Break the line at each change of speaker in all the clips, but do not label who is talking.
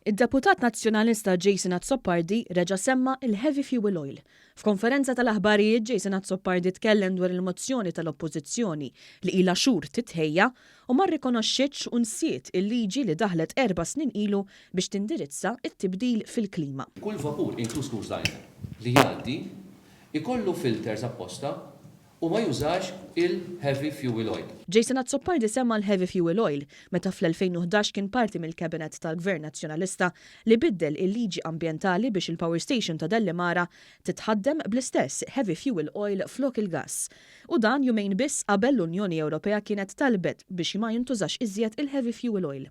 Id-deputat Nazzjonalista Jason Azzopardi reġa' semma l-heavy fuel oil. F'konferenza tal-aħbarijiet Jason Azzopardi tkellem dwar il-mozzjoni tal-Oppożizzjoni li ilha xhur titħejja u ma rrikonoxxietx u nsiet il-liġi li daħlet erba' snin ilu biex tindirizza t-tibdil fil-klima.
Kull vapur, inkluż cruise liner, li jgħaddi, ikollu filters apposta u ma jużax il-heavy fuel oil.
Jason Azzopardi semma l-heavy fuel oil meta fl-2011 kien parti mill-Cabinet tal-Gvern Nazzjonalista li biddel il-liġi ambjentali biex il-power station ta' Dellimara titħaddem bl-istess heavy fuel oil flok il-gass. U dan jumejn biss qabel l-Unjoni Ewropea kienet talbet biex ma jintużax iżjed il-heavy fuel oil.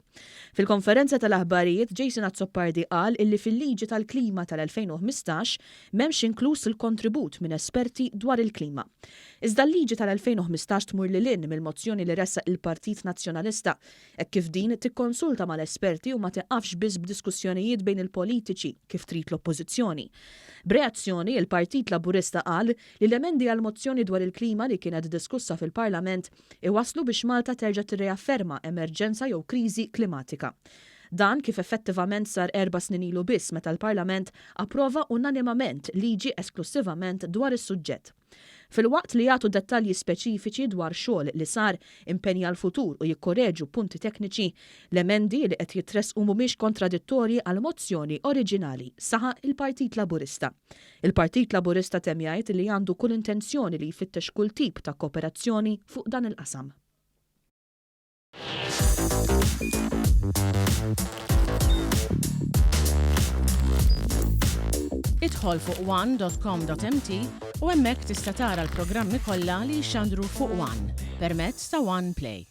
Fil-konferenza tal-aħbarijiet Jason Azzopardi qal illi fil-liġi tal-klima tal-2015 M'hemmx inkluż il-kontribut minn esperti dwar il-klima. Iżda l-liġi tal-2015 tmur lil hinn mill-mozzjoni li ressaq il-Partit Nazzjonalista, hekk kif din tikkonsulta mal-esperti u ma tiqafx biss b'diskussjonijiet bejn il-politiċi kif trid l-Oppożizzjoni. B'reazzjoni, il-Partit Laburista qal li l-emendi għall-mozzjoni dwar il-klima li kienet diskussa fil-Parlament iwasslu biex Malta terġa' tirreafferma emerġenza jew kriżi klimatika. Dan kif effettivament sar erba' snin ilu biss meta l-Parlament approva unanimament liġi esklussivament dwar is-suġġett. Filwaqt li jagħtu dettalji speċifiċi dwar xogħol li sar, impenji għall-futur u jikkoreġu punti tekniċi, l-emendi li qed jitressqu mhumiex kontradittorji għall-mozzjoni oriġinali, saħaq il-Partit Laburista. Il-Partit Laburista temm jgħid li għandu kull intenzjoni li jfittex kull tip ta' kooperazzjoni fuq dan il-qasam.
Idħol fuq one.com.mt u hemmhekk tista' tara l-programmi kollha li jixxandru fuq One permezz ta' One Play.